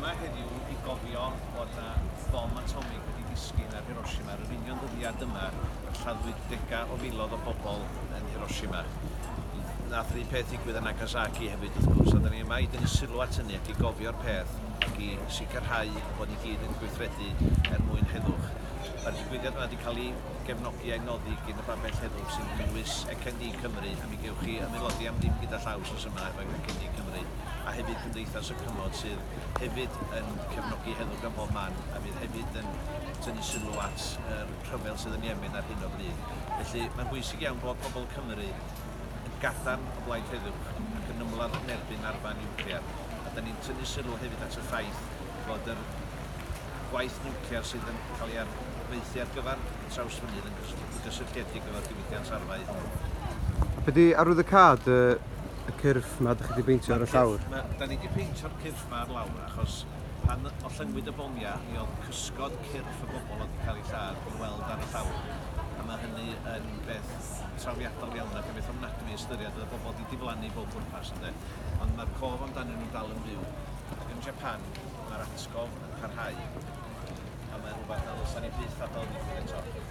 yma heddiw i gofio bod 'na fom atomig wedi disgyn ar Hiroshima ar yr union ddyddiad yma y lladdwyd degau o filoedd o bobl yn Hiroshima. Nath yr un peth ddigwydd yn Nagasaki hefyd wrth gwrs, a da ni yma i dynnu sylw at hynny ac i gofio'r peth ac i sicrhau bod ni gyd yn gweithredu er mwyn heddwch. Mae'r digwyddiad yma wedi cael ei gefnogi a'i noddi gyn y Babell Heddwch sy'n cynnwys CND Cymru a mi gewch chi ymaelodi am ddim gyda llaw wsos yma efo CND Cymru a hefyd Cymdeithas y Cymod sydd hefyd yn cefnogi heddwch ym mhob man a fydd hefyd yn tynnu sylw at yr rhyfel sydd yn Yemen ar hyn o bryd. Felly mae'n bwysig iawn bod pobl Cymru yn gadarn o blaid heddwch ac yn ymladd yn erbyn arfau niwclear. A da ni'n tynnu sylw hefyd at y ffaith fod yr gwaith niwclear sydd yn cael ei arfaethu ar gyfer Trawsfynydd yn gysylltiedig efo'r diwydiant arfau hwnnw. Be di arwyddocâd y y cyrff 'ma dych chi 'di beintio ar y llawr? Ma, da ni 'di peintio'r cyrff 'ma ar lawr achos pan ollyngwyd y bomiau mi oedd cysgod cyrff y bobl oedd 'di cael eu lladd i'w weld ar y llawr a mae hynny yn beth trawiadol iawn ac yn beth ofnadwy i ystyried oedd y bobl 'di diflannu i bob pwrpas ynde ond mae'r cof amdanyn nhw dal yn fyw ac yn Japan mae'r atgof yn parhau a mae'n rhywbeth na ddylsa ni byth adael ddigwydd eto.